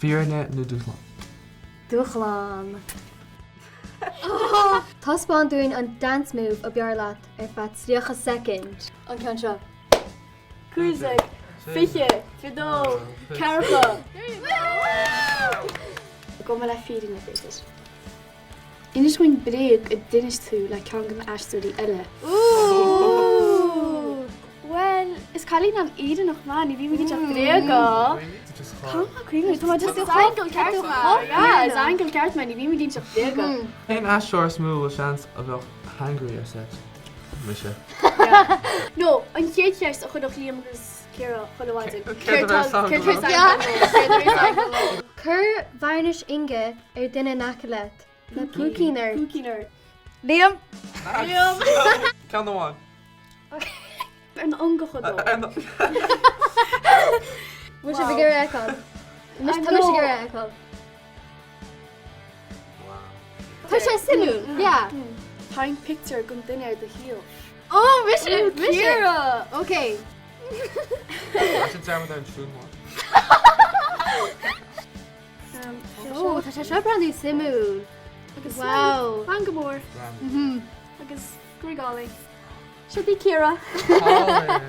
Fírinne nó dúshlán? Dúshlán. Taispeáin dúinn an dance move ab fhearr leat ar feadh 30 soicind. An ceann seo. 15, 20, 22, 40. Gabhfaidh mé le fírinne, b'fhéidir. Inis dúinn bréag a d'inis tú le ceann de na aisteoirí eile. Bhuel, is cailín an-fhírinneach mé, ní bhím ag inseacht bréaga. Tá mé cuimhneach, tá mé just is aingeal ceart mé. Yeah, is aingeal ceart mé, ní bhím ag inseacht bréaga. Cén aisteoir is mó a bhfuil seans a bheadh hangry ar set? Mise. No, an chéad cheist a chuirfeadh Liam agus Ciara chuile mhaidin. Céard a bheas ann go lá? Cuir vearnais inge ar duine in aice leat le púicín ort. Púicín ort. Liam! Liam! Ceann amháin. Ar na iongacha dó. Bhfuil sibh ag iarraidh a fheiceáil? Tá mise ag iarraidh a fheiceáil. Tá sé suimiúil, yeah. Tarraing pictiúr den duine ar do thaobh. Ó, mise, mise! Ciara! Ok. Tá sé dearmad ar an triúr. Ó, tá sé seo ag breathnú suimiúil. Agus Wow. Fan go mór. Agus gruaig álainn. Seo í Ciara. Álainn.